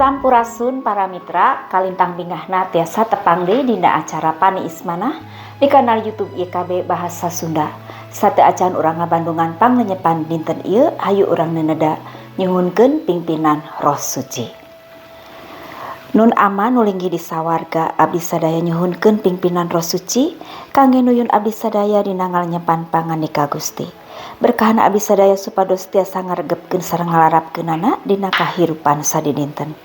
Sampurasun para mitra, kalintang bingahna tiasa tepang deui dina acara Paniis Manah di kanal YouTube YKB Bahasa Sunda. Sateuacan urang ngabandungan panglenyepan dinten ieu, hayu urang neneda nyuhunkeun pimpinan Roh Suci. Nun Ama nu linggih di sawarga, abdi sadaya nyuhunkeun pimpinan Roh Suci kangge nuyun abdi sadaya dina ngalenyepan pangandika Gusti. Berkahan abdi sadaya supados tiasa ngaregepkeun sareng ngalarapkeunana dina kahirupan sadidinten.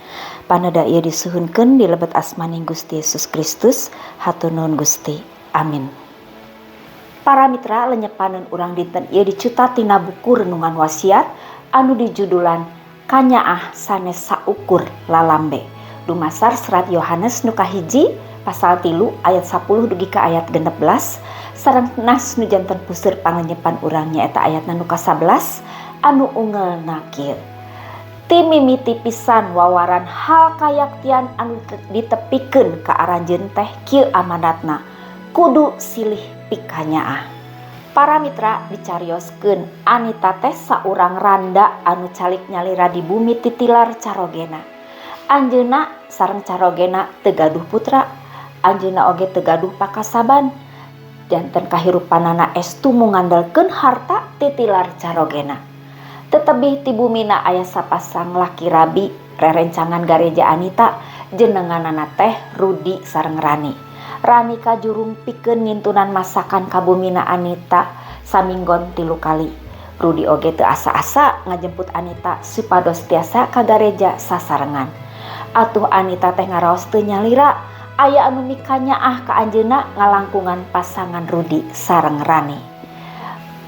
Paneda ieu disuhunkeun di lebet asmaning Gusti Yesus Kristus. Hatur nuhun, Gusti. Amin. Para mitra, lenyepaneun urang dinten ieu dicutat tina buku Renungan Wasiat anu dijudulan Kanyaah Sanes Saukur Lalambe. Dumasar Serat Yohanes nu kahiji pasal 3 ayat 10 dugi ka ayat 16, sareng nas nu janten puseur panglenyepan urang nyaeta ayatna nu ka-11 anu ungelna kieu: "Ti mimiti pisan wawaran hal kayaktian anu ditepikeun ka aranjeun teh kieu amanatna: kudu silih pikanyaah." Para mitra, dicarioskeun Anita teh saurang randa anu calik nyalira di bumi titilar carogena. Anjeunna sareng carogena teu gaduh putra. Anjeunna oge teu gaduh pakasaban, janten kahirupanana estu ngandalkeun harta titilar carogena. Tetebih ti bumina aya sapasang laki rabi, rerencangan gareja Anita, jenenganana teh Rudi sareng Rani. Rani kajurung pikeun ngintunan masakan ka bumina Anita saminggon tilu kali. Rudi oge teu asa-asa ngajemput Anita supados tiasa ka gareja sasarengan. Atuh Anita teh ngaraos teu nyalira aya anu mikanyaah ka anjeunna ngalangkungan pasangan Rudi sareng Rani.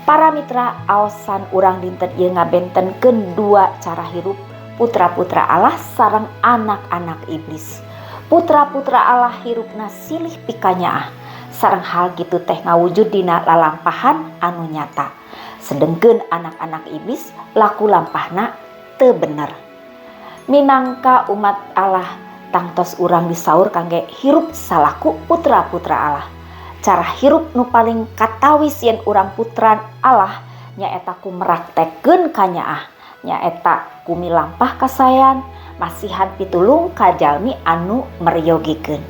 Para mitra, aosan urang dinten ieu ngabentenkeun dua cara hirup putra-putra Allah sareng anak-anak iblis. Putra-putra Allah hirupna silih pikanyaah, sareng hal kitu teh ngawujud dina lalampahan anu nyata. Sedengkeun anak-anak iblis laku lampahna teu bener. Minangka umat Allah, tangtos urang disaur kangge hirup salaku putra-putra Allah. Cara hirup nu paling katawis yen urang putra Allah nyaeta ku meraktekeun kanyaah, nyaeta ku milampah kasaean, masihan pitulung ka jalmi anu meryogikeun.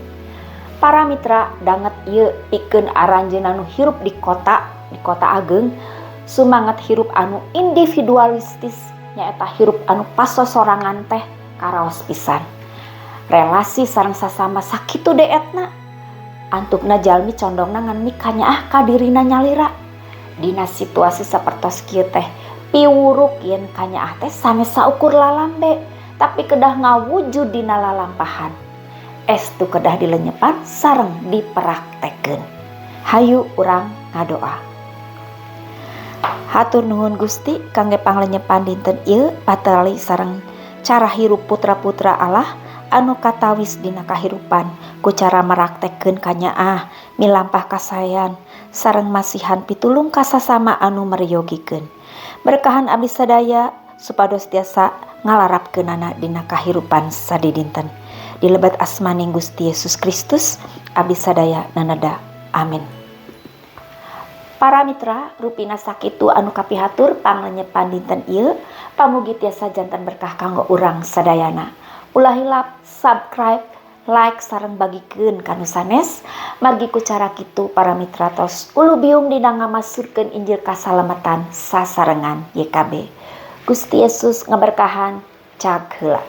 Para mitra, danget ieu pikeun aranjeunna nu hirup di kota ageng. Sumanget hirup anu individualistis, nyaeta hirup anu pasosorangan teh karaos pisan. Relasi sareng sasama sakitu deetna, antukna jalmi condongna ngan mikanyaah ka dirina nyalira. Dina situasi sapertos kieu teh piwuruk yen kanyaah teh sanes saukur lalambe, tapi kedah ngawujud dina lalampahan. Estu kedah dilenyepan sareng dipraktekeun. Hayu urang ngadoa. Hatur nuhun, Gusti, kangge panglenyepan dinten ieu patali sareng cara hirup putra-putra Allah anu katawis dina kahirupan ku cara meraktekeun kanyaah, milampah kasaean, sareng masihan pitulung ka sasama anu meryogikeun. Berkahan abdi sadaya supados tiasa ngalarapkeunana dina kahirupan sadidinten. Di lebet asmaning Gusti Yesus Kristus abdi sadaya naneda. Amin. Para mitra, rupina sakitu anu kapihatur panglenyepan dinten ieu. Pamugi tiasa janten berkah kanggo urang sadayana. Ulah hilap subscribe, like, sareng bagikeun ka nu sanes, margi ku cara kitu para mitra tos ulubiung dina ngamasurkeun Injil kasalamatan sasarengan YKB. Gusti Yesus ngaberkahan. Cag heula.